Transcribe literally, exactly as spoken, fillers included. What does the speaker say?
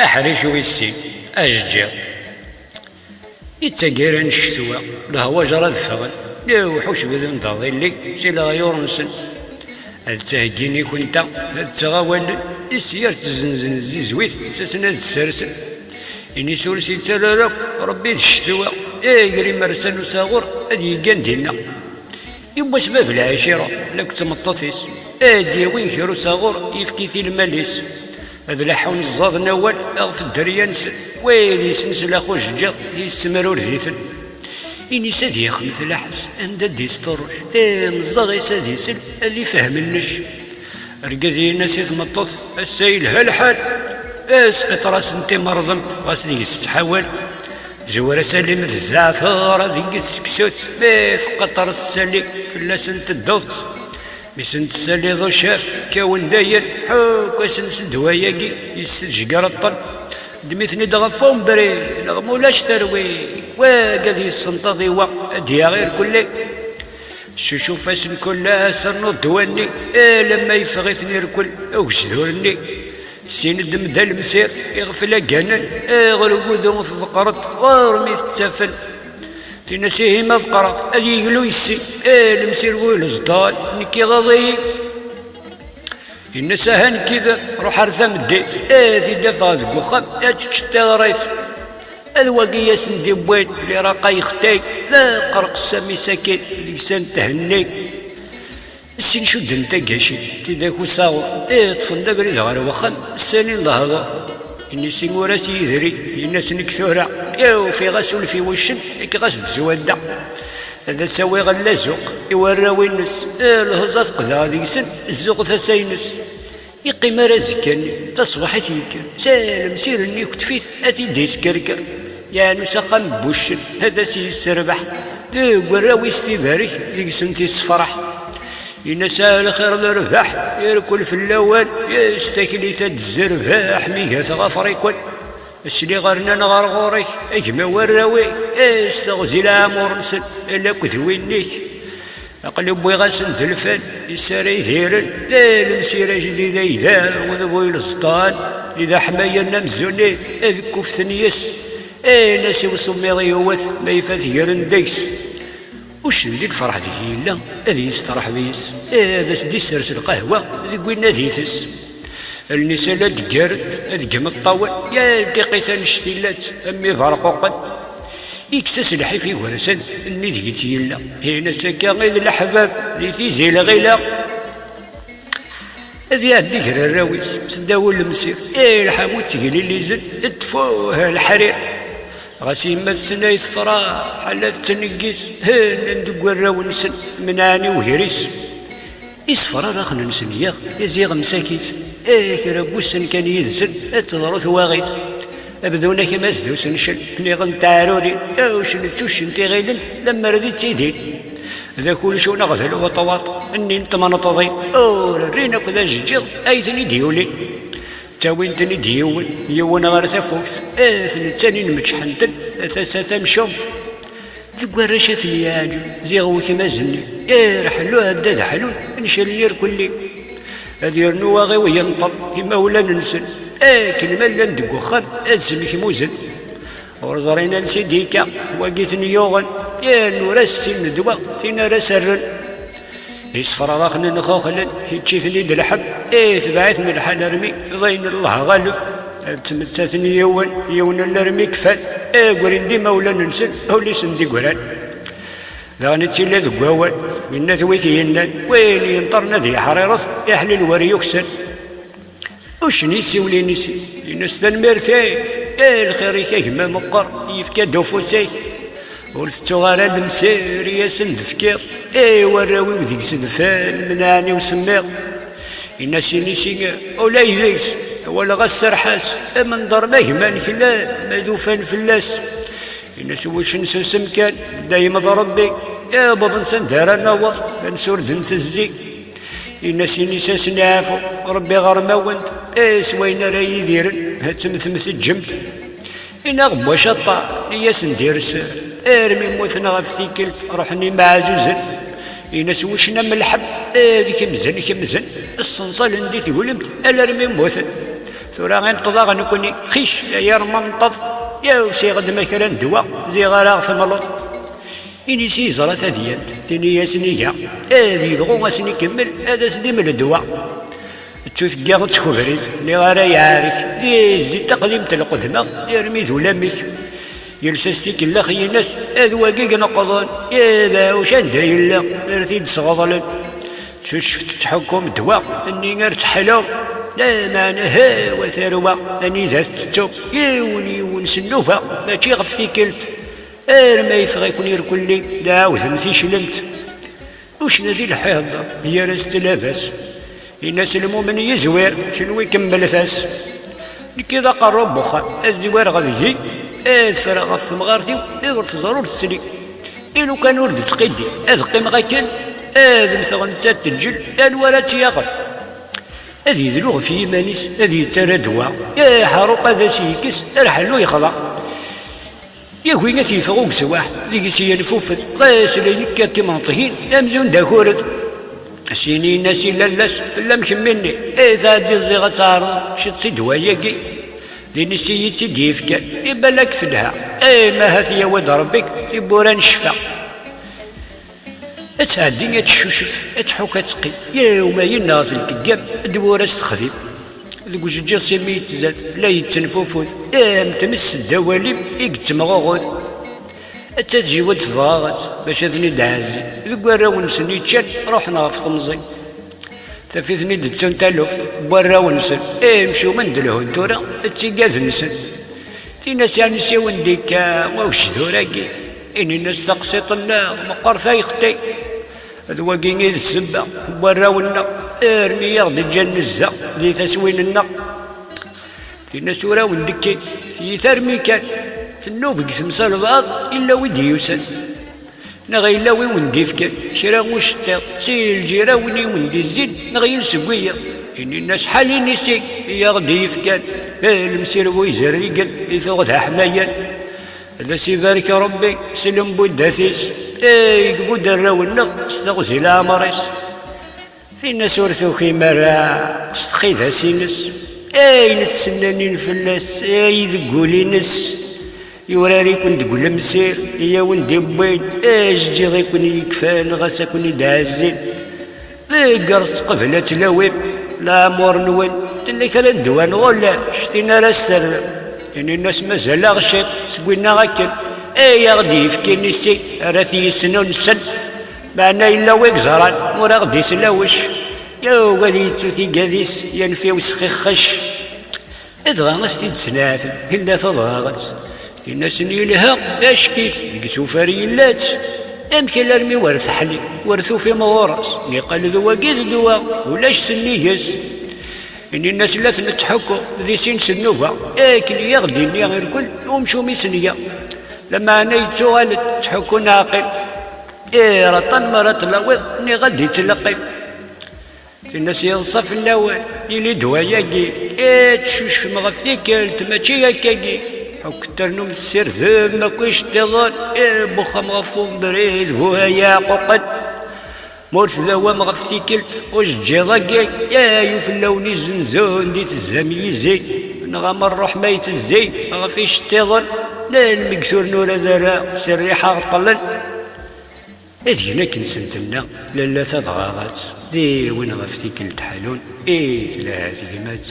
Aḥric wis sin, ajeǧǧiḍ. Yettaggara n ccetwa, lehwa ǧer ad ffɣen, lewḥuc bedden d aḍilli si leɣyur-nsen. Ad ttheggin ikenta, ad ttɣawalen, is yar ttzenzen zzizwit, s asen ad ssersen. Inis ur s-yettarra ara akk Rebbi d ccetwa, iger imersan usaɣur ad yeggan dinna. Yiwwas bab lɛic iruḥ, la akked tmeṭṭut-is, ad d-yawin kra usaɣur, yefk-it i lmal-is. Ad leḥḥun ẓẓaden awal ɣef dderya-nsen, wid yesnesla axujǧiḍ yessemrurditen. Inis ad yexmet laḥes anda d-isṭurruc, timẓeɣ-is ad isel, ad ifhem nnec. Argaz yenna-s i tmeṭṭut, ass-a yelha lḥal, asqiṭer-as n timerḍemt, ɣas deg-s ttḥawal. Zwer asalim d zzeɛter ad deg-s seksut, mi teqqaṭer tessali fell-asen tedduft. Mi sen-tessaliḍ ucaf, kkawen dayen, ḥukk-asen s ddwa-agi, yessejger ṭṭen. Ddem-iten-id ɣef umbri, neɣ mulac terwi, wagi ad yessenṭaḍ i wa, ad d-yaɣ irkelli. Ssucuf-asen kul ass, rnu ddwa-nni, alamma yeffeɣ-iten irkel ugejdur-nni. Ssin ddem-d alemsir, iɣef la gganen, ɣer ugudu tḍeqqreḍ, ɣur-m i tettafen. Tin-as ihi ma ḍeqqreɣ, ad yeglu yessi, alemsir bu ileẓḍan, nekk iɣaḍ-iyi. Yenna-s aha nekki da, ruḥ ar tameddit, ad t-id-afeɣ deg uxxam, ad teččeḍ tiɣrit. Ad wagi i asen-d-iwwin liraqa yextay, la qerqes Sami sakin deg-sen thenni. Sin cudden tagacin, tidak usaɣur, iṭṭfen-d abrid ɣer wexxam, ssalin lehdur. Inisi ur as-yedri, yenna-s nekk tura, ufiɣ asulef i wuccen, nekk ɣas-d swadda. Ad as-awiɣ llazuq i warraw-ines, lehẓa teqdeɛ deg-sen, zzux tasa-ines. Yeqqim ar azekka-nni, taṣebḥit yekker, s alemsir-nni iketf-it, ad t-id-iskerker. Yeɛnu s axxam n wuccen, ad as-yesserbeḥ. Deg warraw-is tibarek, deg-sent issefraḥ. Yenna-s a lxir d rrbeḥ, irkel fell-awen, yestakli-t ad d-zerbeḥ, mi gata ɣef rikwen. Sliɣ rnan ɣer ɣur-k, a gma warraw-ik, s teɣzi leɛmur-nsen, lakk d win-ik. Aql-i wwiɣ-asen-d lfal, is ara idiren, d alemsir ajdid aydaw d bu ileẓṭan, i d aḥmayan amzunit, ad kkuften yes, ayen-as i usemmiḍ yewwet, ma ifat gren deg-s. Uccen di lferḥ deg yella, ad yesteṛḥeb yes, ad as-d-issers lqahwa deg win ad itess. Allen-is ala d-ggarent, ad gmeṭṭawen, yal tiqit annect-ilat, am iberquqen. Ikkes-as lḥif igersen-nni deg-tt yella. Hin-as akka i d leḥbab di tizi lɣila. Ad iɛeddi gar arraw-is, seddaw ulemsir, ilḥa bu tteglilizen, tfuh leḥrir. Ɣas yemma tessen ay tefraḥ, ala tettneggis, hennan deg warraw-nsen, menɛen i ugris. Isefra raxen-nsen yaɣ, iziɣ msakit. Eh, kra n wussan kan yid-sen, ad teḍru twaɣit. Bdun akmaz d usencel, niɣen taɛrurin, uccen d tuccent iɣilen, lemmer d ttidin. D akulec uneɣdel uṭwaṭ, nni n tmenṭḍin, ur rrin akk d ajeǧǧiḍ, ay ten-id-yulin. Ttawin-ten-id yiwen, yiwen ɣer tafukt, ad ten-ttanin meččḥen-ten, tasa tamcumt. Deg warrac ad ten-yeɛǧeb, ziɣ wekmaz-nni, irḥellu ad d-ḥlun, ncalen irkelli. Ad yernu waɣiw yenṭeḍ imawlan-nsen, akken ma llan deg uxxam ad smekmuzen. Ur ẓrin ansi d-ikka wagi ten-yuɣen, yernu ur as-ssinen ddwa, tin ara s-rren. Isefra raxen nxuxlen, ičči-ten-id lḥeb, itbeɛ-iten lḥal armi d ayen n Allah ɣaleb. Ad ttmettaten yiwen, yiwen alarmi kfan, ggrin-d imawlan-nsen, ul-isen d igran. Daɣen ittili deg wawal, yenna-t wi t-yennan, win yenṭerren ad yeḥriret, iḥlil wer yuksan. Uccen yessiwel inisi, yenna-s tanemmirt-ik, i lxir-ik a gma meqqer, yefka-d ufus-ik. Ur tettuɣ ara lemsir i asen-d-fkiɣ, i warraw-iw deg-s dfan, menɛen i usemmiḍ. Yenna-s inisi, ula i deg-s, walaɣ aserḥas, amenḍer ma gma-k llan, ma d ufan fell-as. Yenna-s wuccen susem kan, dayem d Rebbi, iwweḍen s anda ara naweḍ, ad nsurden tezzi. Yenna-s inisi a sen-iɛfu, Rebbi ɣer-m-awent, s wayen ara yidiren, ad temmtem teǧǧem-t. Inaɣ n wacaṭṭa, i asen-d-irsen, armi mmuten ɣef tikkelt, ruḥen imeɛzuzen. Yenna-s wuccen am lḥebb, ad kemzen, kemzen, ssenṣalen di teglimt, alarmi mmuten. Tura ineṭṭeḍ-aɣ nekni, xic, ay arma nṭeḍ, yaw siɣ-d ma kra n ddwa, ziɣ ara ɣ-temleḍ. Inisi yeẓra tadyant, tini-yas niga, ad yebɣu ad sen-ikemmel, ad as-d-imel ddwa. Ttu teggaɣ d tkebrit, niɣ ara yeɛrek, di zzit taqdimt lqedma, armi d ulamek. Yelsa-s tikellax-ines, ad wagi ineqḍen, ibeɛɛuc anda yella, ar t-id-sɣeḍlen. Tuceft tettḥukkum ddwa, nni ar teḥlu, lameɛna hawa tarwa, anida tettettum, yiwen yiwen s nnuba, mačči ɣef tikkelt. Arma yeffeɣ-iken irkelli, d aɛawdem ticlemt. Ucna di lḥiḍ, gar-as d tlabas. Yenna-s lmumen yezwir, kenwi kemmlet-as. Nekki d aqerru n wexxam, ad zwireɣ deg-i, ad ffreɣ ɣef temɣart-iw, iɣer teẓra ur tesli. I lukan ur d-ttqiddi, ad qqimeɣ akken, ad mmteɣ nettat teǧǧel, anwa ara tt-yaɣen? Ad yedlu ɣef yiman-is, ad yettarra ddwa, iḥeruq ad as-yekkes, ar ḥellu yexḍa. Yagi ad t-yeffeɣ ugeswaḥ, deg-s yenfufed, ɣas la nekka d timenṭgin, amzun d akured. Syin yenna-s i lalla-s, fell-am kemmi-nni, i tɛeddiḍ ziɣ ad tɛerḍeḍ, ciṭ si ddwa-yagi. Din issi-yi-tt-id-yefkan, i balak telha, ay ma ahat yawi-d Rebbi-k tiwwura n ccfa. Ad tɛeddi, ad teccucef, ad tḥuk, ad teqqim. Yaw ma yenna ɣef lkeggam, ddwa ur as-texdim. Deg ujeǧǧiḍ s imi yettzad, la yettenfufud, am tmes seddaw alim i yettemɣuɣud. Atta tjiwa-d tebɣa-tt, bac ad ten-id-ɛazzin. Deg warraw-nsen i ččan, ruḥen ɣef temẓi. Taf-iten-id ttun taluft n warraw-nsen, imcumen d lhun tura d tigad-nsen. Tin-as yeɛni s yiwen d-ikka ugejdur-agi, inin-as taqsiṭ-nneɣ meqqert ay xetti. D wagi i d ssebba n warraw-nneɣ, armi i aɣ-d-ǧǧan nezza di taswin-nneɣ. Tin-as ur awen-d-kkin, tiyita armi kan, tennub deg temsalbaḍ, illa wi d-yusan. Neɣ yella wi wen-d-ifkan kra n uceṭṭiḍ si lǧiran i wen-d-izzin neɣ yil seg wiyiḍ? Inin-as ḥal inisi i aɣ-d-yefkan, lemsir bu izerrigen i tuɣ d aḥmayan. Ad as-ibarek Rebbi s lembuddat-is, ay ibudd arraw-nneɣ s teɣzi leɛmer-is. Tin-as ur tukim ara s txidas-ines, ayen ttsennanin fell-as, ay deg wul-ines, yurar-iken deg ulemsir i awen-d-iwwin, ajeǧǧiḍ i ken-yekfan, ɣas ad ken-id-ɛezzin. Ḍeggret qbel ad tlawim leɛmur-nwen, tella kra n ddwa neɣ ulac, tin ara s-terrem. Inin-as mazal-aɣ ciṭ seg winna akken, ay aɣ-d-yefkin issi ara t-yesnunsen. Meɛna yella wi yeẓran ur aɣ-d-islawec, yugi ad yettu tigad-is, yanef i usxixxec. Dɣa ad s-t-id-tesneɛtem, illa tadɣaɣet. Tin-asen yelha, acek-it, deg isufar yella-tt. Amek alarmi wer teḥli, wer tufim ɣur-s? Niqal d wagi d ddwa, ulac sennig-s. Inin-as la ten-ttḥukku di sin s nnuba, akken i aɣ-d-inni irkel umcum i s-nga. Lameɛna yettuɣal-d ttḥukkun aɛqil. Ih, aṭan mi ara tlawiḍ, niɣ ad d-ittleqqim. Tin-as yeḍsa fell-awen, yili-d wayagi, ih, teccucfem ɣef tikkelt, mačči akkagi. Ḥukket ternum tessirdem akk iceṭṭiḍen, ih, buxxam ɣef ubrid bu ay iɛquqen. Ma ur tdawam ɣef tikkelt ujeǧǧiḍ-agi, ay ufella-wen izenzun di tezzam yizi, neɣ ama ṛṛuḥ ma itezzi ɣef iceṭṭiḍen, la lmegtur n ur ad ara s rriḥa ɣeṭṭlen. Ad gen akken sen-tenna lalla tadɣaɣat, d win ɣef tikkelt ḥalun i telha tegmat.